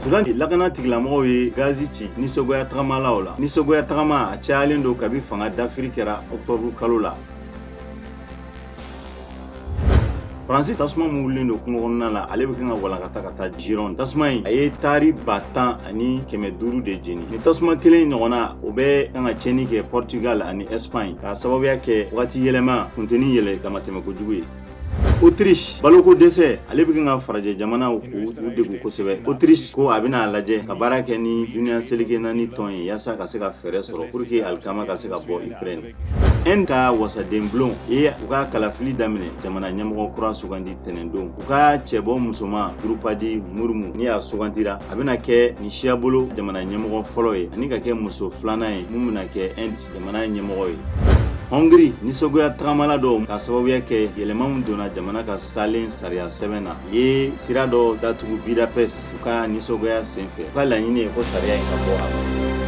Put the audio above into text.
Sudan lakana tigilamɔgɔw ye gazi ci nisɔngoya tagamalaw la. Nisɔngoya tagama a cayalen don kabi fanga dafiri kɛra ɔkutɔburu kalo la. Faransi tasuma min wulilen don kungo kɔnɔna la, ale bɛ kan ka walankata ka taa Gironde. Tasuma in, a ye taari 10,500 de jeni. Ni tasuma kelen ɲɔgɔnna, o bɛ kan ka tiɲɛni kɛ Portugal ani Espagne k'a sababuya kɛ wagati yɛlɛma funteni yɛlɛ damatɛmɛ kojugu ye. Autriche baloko dɛsɛ, ale bɛ kan ka farajɛ jamanaw u degun kosɛbɛ. Autriche ko a bɛna a lajɛ ka baara kɛ ni duniya seleke naani tɔn ye yaasa ka se ka fɛɛrɛ sɔrɔ pour que alikama ka se ka bɔ Ukraine. Inde ka wasaden bulon ye u ka kalafili daminɛ jamana ɲɛmɔgɔ kura sugandi tɛnɛndon. U ka cɛbɔ musoman Droupadi Murmu, ni a sugandira, a bɛna kɛ nin siya bolo jamana ɲɛmɔgɔ fɔlɔ ye ani ka kɛ muso filanan ye mun bɛna kɛ Inde jamana ɲɛmɔgɔ ye. Hongrie nisɔngoya tagamala dɔw ka sababuya kɛ yɛlɛma min donna jamana ka salen sariya sɛbɛn na ye sira dɔ datugu Budapest u ka nisɔngoya senfɛ. U ka laɲini ye ko sariya in ka bɔ a la.